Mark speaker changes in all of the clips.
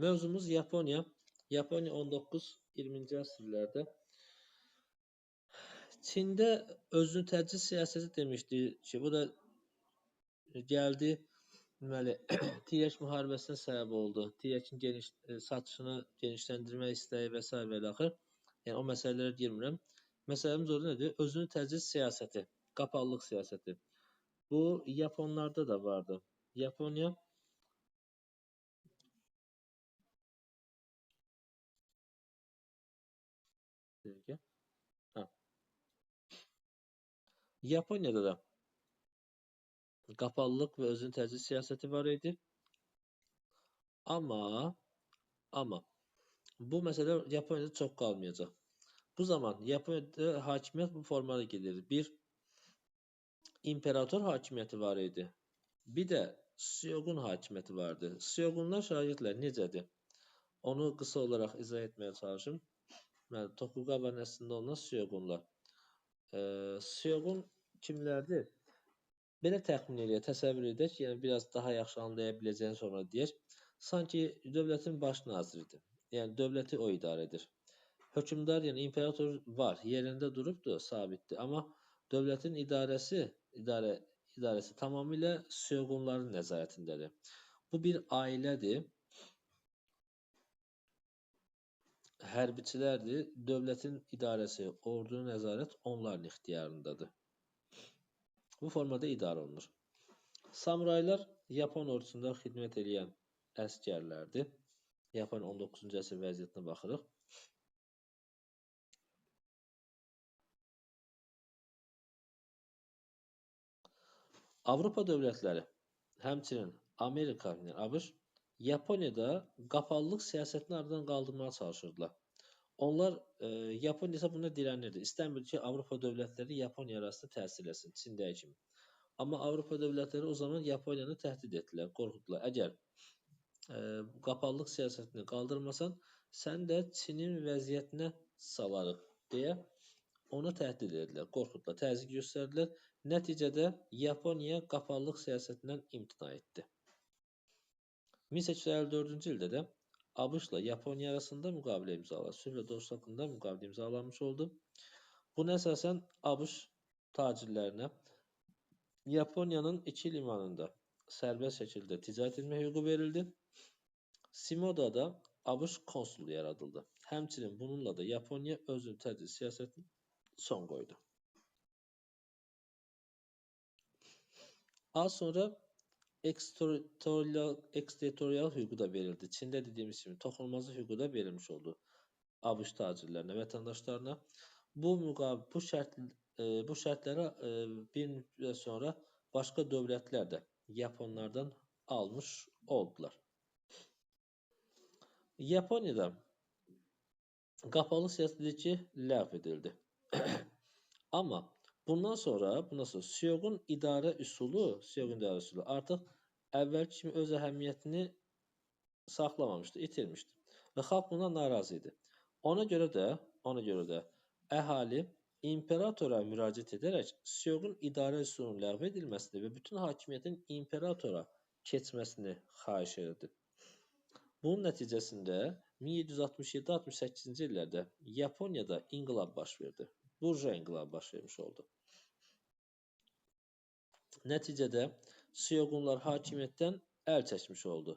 Speaker 1: Mövzumuz Yaponiya. Yaponiya 19-20-ci əsrlərdə Çində özünü təcrid siyasəti demişdi ki, bu da gəldi, deməli, tiryək müharibəsinə səbəb oldu. Tiryəkin satışını genişləndirmək istəyi və s. və ilaxır. Yəni, o məsələlərə girmirəm. Məsələmiz orada nədir? Özünü təcrid siyasəti, qapalılıq siyasəti. Bu, Yaponlarda da vardı. Yaponiya Yaponiyada da qapalılıq və özünü təcrid siyasəti var idi. Amma bu məsələ Yaponiyada çox qalmayacaq. Bu zaman Yaponiyada hakimiyyət bu formada gedirdi. Bir, imperator hakimiyyəti var idi. Bir də Syogun hakimiyyəti vardı. Syogunlar şagirdlər necədir? Onu qısa olaraq izah etməyə çalışım. Deməli, Tokugawa nəslində olan Syogunlar. Syogun kimlərdir? Belə təxmin eləyək, təsəvvür edək, yəni biraz daha yaxşı anlaya biləcəyini sonra deyək. Sanki dövlətin baş naziridir. Yəni dövləti o idarə edir. Hökmdar, yəni imperator var, yerində durubdur, sabitdir. Amma dövlətin idarəsi tamamilə Syogunların nəzarətindədir. Bu bir ailədir. Hərbiçilərdir. Dövlətin idarəsi, ordunun nəzarət onların ixtiyarındadır. Bu formada idarə olunur. Samuraylar Yapon ordusunda xidmət eləyən əsgərlərdir. Yapon 19-cu əsr vəziyyətinə baxırıq. Avropa dövlətləri, həmçinin Amerika, yəni ABŞ, Yaponiyada qapalılıq siyasətini aradan qaldırmağa çalışırdılar. Onlar, Yaponiya isə buna dirənirdi. İstəmirdi ki, Avropa dövlətləri Yaponiya arasında təsir eləsin, Çindəki kimi. Amma Avropa dövlətləri o zaman Yaponiyanı təhdid etdilər, qorxutdular. Əgər qapalılıq siyasətini qaldırmasan, sən də Çinin vəziyyətinə salarıq deyə ona təhdid etdilər, qorxutdular, təzyiq göstərdilər. Nəticədə Yaponiya qapalılıq siyasətindən imtina etdi. 1854-cü ildə də ABŞ-la Yaponiya arasında müqavilə imzalandı. Sülh və dostluq haqqında müqavilə imzalanmış oldu. Buna əsasən ABŞ tacirlərinə Yaponiyanın iki limanında sərbəst şəkildə ticarət etmək hüququ verildi. Simodada ABŞ konsulu yaradıldı. Həmçinin bununla da Yaponiya özünü təcrid siyasətinə son qoydu. Az sonra eksterritorial hüququ da verildi. Çində dediyimiz kimi toxunulmazlıq hüququ da verilmiş oldu ABŞ tacirlərinə, vətəndaşlarına. Bu şərtlərə bir müddət sonra başqa dövlətlər də Yaponlardan almış oldular. Yaponiyada qapalı siyasət dedi ki, ləğv edildi. Amma bundan sonra Syogun idarə üsulu artıq əvvəlki kimi öz əhəmiyyətini saxlamamışdı, itirmişdi və xalq bundan narazı idi. Ona görə də əhali imperatora müraciət edərək Syogun idarə üsulunun ləğv edilməsini və bütün hakimiyyətin imperatora keçməsini xahiş edirdi. Bunun nəticəsində 1767-68-ci illərdə Yaponiyada inqilab baş verdi. Burja inqilabı baş vermiş oldu. Nəticədə Syogunlar hakimiyyətdən əl çəkmiş oldu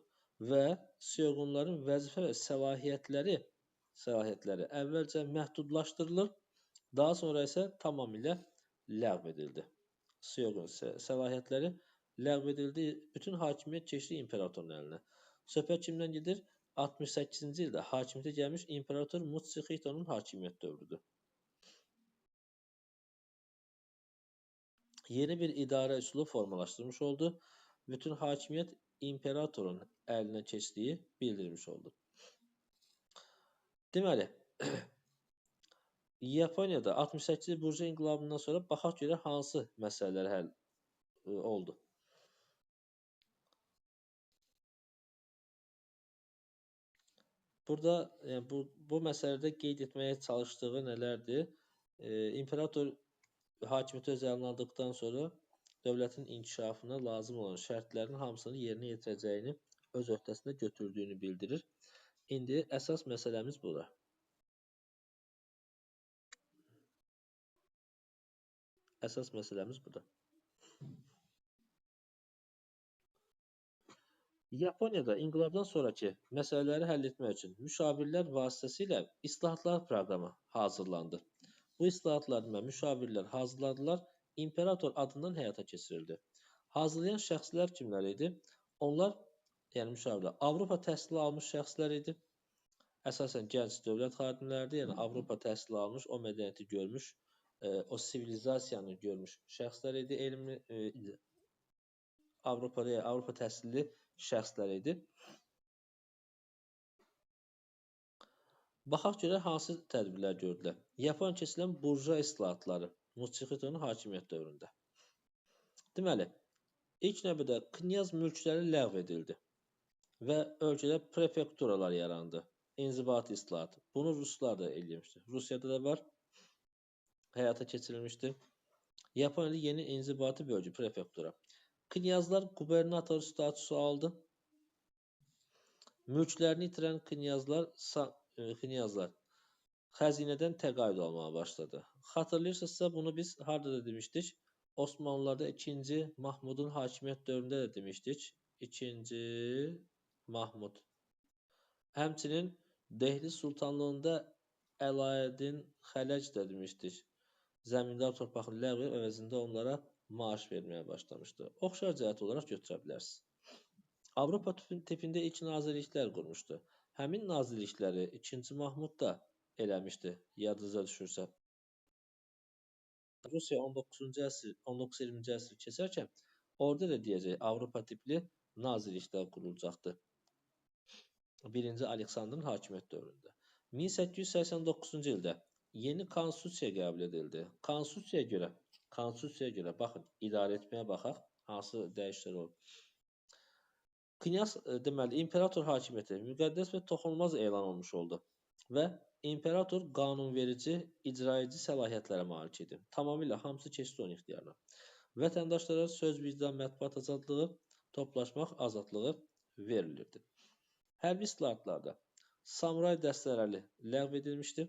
Speaker 1: və Syogunların vəzifə və səlahiyyətləri əvvəlcə məhdudlaşdırılır, daha sonra isə tamamilə ləğv edildi. Syogun səlahiyyətləri ləğv edildi, bütün hakimiyyət keçdi imperatorun əlinə. Söhbət kimdən gedir? 68-ci ildə hakimiyyətə gəlmiş imperator Mutsuhitonun hakimiyyət dövrüdür. Yeni bir idarə üsulu formalaşdırmış oldu. Bütün hakimiyyət imperatorun əlinə keçdiyi bildirilmiş oldu. Deməli, Yaponiyada 68 Burja inqilabından sonra baxaq görək hansı məsələlər həll oldu. Burada yəni bu məsələdə qeyd etməyə çalışdığı nələrdir? İmperator hakimiyyəti öz əlinə aldıqdan sonra dövlətin inkişafına lazım olan şərtlərin hamısını yerinə yetirəcəyini öz öhdəsinə götürdüyünü bildirir. İndi əsas məsələmiz budur. Əsas məsələmiz budur. Yaponiyada inqilabdan sonrakı məsələləri həll etmək üçün müşavirlər vasitəsilə islahatlar proqramı hazırlandı. Bu islahatları müşavirlər hazırladılar, imperator adından həyata keçirildi. Hazırlayan şəxslər kimlər idi? Onlar, yəni müşavirlər, Avropa təhsili almış şəxslər idi. Əsasən gənc dövlət xadimləridir, yəni Avropa təhsili almış, o mədəniyyəti görmüş, o sivilizasiyanı görmüş şəxslər idi, elmli, Avropa təhsilli şəxslər idi. Baxaq görək hansı tədbirlər gördülər. Yaponiya keçirilən burjua islahatları Mutsuhitonun hakimiyyət dövründə. Deməli, ilk növbədə knyaz mülkləri ləğv edildi və ölkədə prefekturalar yarandı. İnzibati islahat. Bunu ruslar da eləmişdi. Rusiyada da var. Həyata keçirilmişdi. Yaponiyada yeni inzibati bölgü, prefektura. Knyazlar qubernator statusu aldı. Mülklərini itirən knyazlar xəzinədən təqaüd almağa başladı. Xatırlayırsınızsa, bunu biz harada da demişdik? Osmanlılarda 2-ci Mahmudun hakimiyyət dövründə də demişdik. 2-ci Mahmud. Həmçinin Dehli Sultanlığında Əlaəddin Xələc də demişdik. Zəmindar torpağını ləğv edib, əvəzində onlara maaş verməyə başlamışdı. Oxşar cəhət olaraq götürə bilərsiniz. Avropa tipində ilk nazirliklər qurmuşdu. Həmin nazirlikləri 2-ci Mahmud da eləmişdi, yadınıza düşürsə. Rusiya 19-cu əsr, 19-20-ci əsr keçərkən orada da deyəcək Avropa tipli nazirliklər qurulacaqdı. 1-ci Aleksandrın hakimiyyət dövründə. 1889-cu ildə yeni konstitusiya qəbul edildi. Konstitusiyaya görə, baxın, idarə etməyə baxaq, hansı dəyişikliklər olub. Knyaz, deməli, imperator hakimiyyəti müqəddəs və toxunulmaz elan olmuş oldu və imperator qanunverici, icraedici səlahiyyətlərə malik idi. Tamamilə hamısı keçdi onun ixtiyarına. Vətəndaşlara söz, vicdan, mətbuat azadlığı, toplaşmaq azadlığı verilirdi. Hərbi islahatlarda samuray dəstələri ləğv edilmişdi.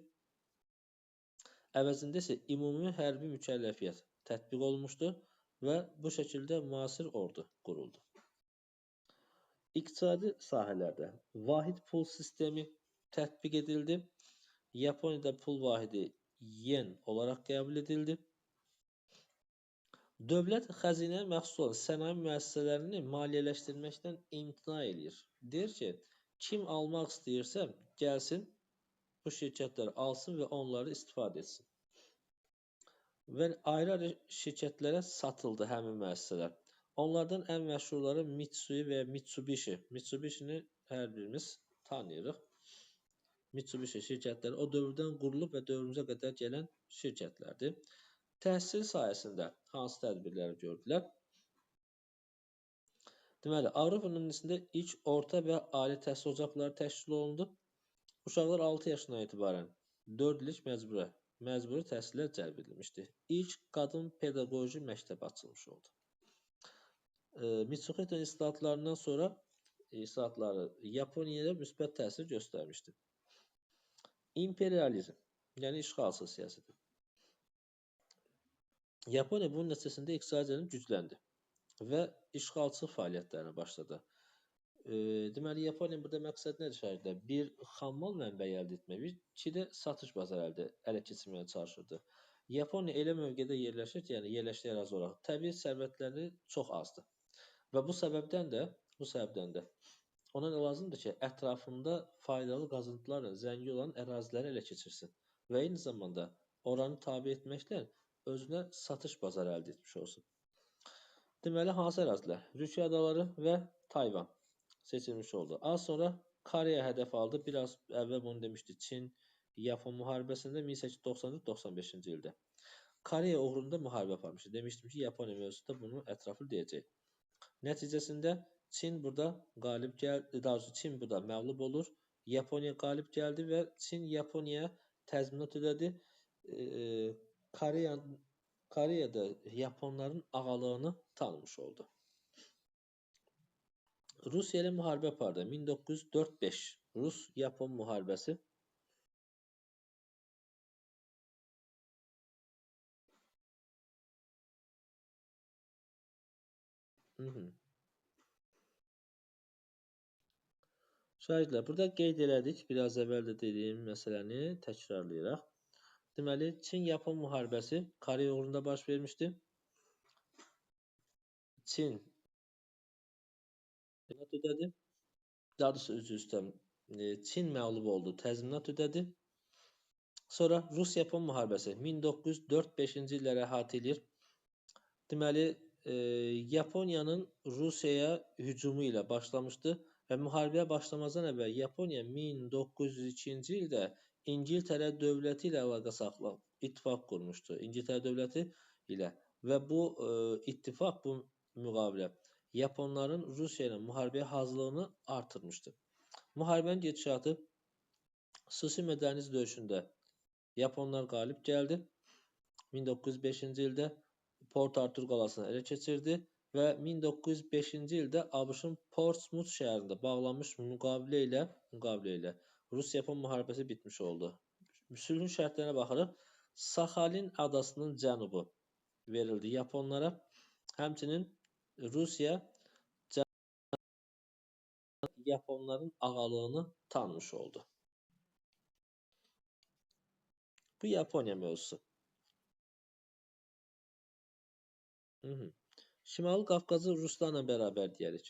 Speaker 1: Əvəzində isə ümumi hərbi mükəlləfiyyət tətbiq olunmuşdu və bu şəkildə müasir ordu quruldu. İqtisadi sahələrdə vahid pul sistemi tətbiq edildi. Yaponiyada pul vahidi yen olaraq qəbul edildi. Dövlət xəzinəyə məxsus olan sənaye müəssisələrini maliyyələşdirməkdən imtina eləyir. Deyir ki, kim almaq istəyirsə, gəlsin, bu şirkətləri alsın və onları istifadə etsin. Və ayrı-ayrı şirkətlərə satıldı həmin müəssisələr. Onlardan ən məşhurları Mitsui və Mitsubishi. Mitsubishini hər birimiz tanıyırıq. Mitsubishi şirkətləri o dövrdən qurulub və dövrümüzə qədər gələn şirkətlərdir. Təhsil sahəsində hansı tədbirləri gördülər? Deməli, Avropa nümunəsində ilk orta və ali təhsil ocaqları təşkil olundu. Uşaqlar 6 yaşından etibarən 4 illik məcburi təhsilə cəlb edilmişdi. İlk qadın pedaqoji məktəbi açılmış oldu. Mitsuhitonun islahatlarından sonra islahatları Yaponiyaya müsbət təsir göstərmişdi. İmperializm, yəni işğalçı siyasəti. Yaponiya bunun nəticəsində iqtisadiyyatı gücləndi və işğalçı fəaliyyətlərinə başladı. Deməli, Yaponiya burada məqsəd nədir şagirdlər? Bir, xammal mənbəyi əldə etmək, iki də satış bazarı ələ keçirməyə çalışırdı. Yaponiya elə mövqedə yerləşir ki, yəni yerləşdiyi ərazi olaraq təbii sərvətləri çox azdır. Və bu səbəbdən də ona nə lazımdır ki, ətrafında faydalı qazıntılarla zəngin olan əraziləri ələ keçirsin və eyni zamanda oranı tabe etməklə özünə satış bazarı əldə etmiş olsun. Deməli, hansı ərazilər? Rükü adaları və Tayvan seçilmiş oldu. Az sonra Koreya hədəf aldı. Biraz əvvəl bunu demişdi. Çin-Yapon müharibəsində 1894-95-ci ildə. Koreya uğrunda müharibə aparmışdı. Demişdim ki, Yaponiya mövzusunda bunu ətraflı deyəcək. Nəticəsində Çin burada qalib gəldi, daha doğrusu Çin burada məğlub olur. Yaponiya qalib gəldi və Çin Yaponiyaya təzminat ödədi. Koreyada Yaponların ağalığını tanımış oldu. Rusiya ilə müharibə apardı. 1904-5 Rus-Yapon müharibəsi. Hı -hı. Şagirdlər, burada qeyd elədik. Biraz əvvəl də dediyim məsələni təkrarlayaraq. Deməli, Çin-Yapon müharibəsi Koreya uğrunda baş vermişdi. Çin ödədi. Daha doğrusu, üzr istəyirəm, Çin məğlub oldu, təzminat ödədi. Sonra Rus-Yapon müharibəsi 1904-5-ci illəri əhatə eləyir. Deməli, Yaponiyanın Rusiyaya hücumu ilə başlamışdı və müharibəyə başlamazdan əvvəl Yaponiya 1902-ci ildə İngiltərə dövləti ilə əlaqə saxlayıb, ittifaq qurmuşdu. İngiltərə dövləti ilə və bu ittifaq, bu müqavilə Yaponların Rusiya ilə müharibəyə hazırlığını artırmışdı. Müharibənin gedişatı Tsushima dəniz döyüşündə Yaponlar qalib gəldi. 1905-ci ildə Port Arthur qalasını ələ keçirdi və 1905-ci ildə ABŞ-ın Portsmouth şəhərində bağlanmış müqavilə ilə Rus-Yapon müharibəsi bitmiş oldu. Sülhün şərtlərinə baxırıq. Saxalin adasının cənubu verildi Yaponlara. Həmçinin Rusiya Yaponların ağalığını tanımış oldu. Bu Yaponiya mövzusu. Hı -hı. Şimali Qafqazı Ruslarla bərabər deyərik.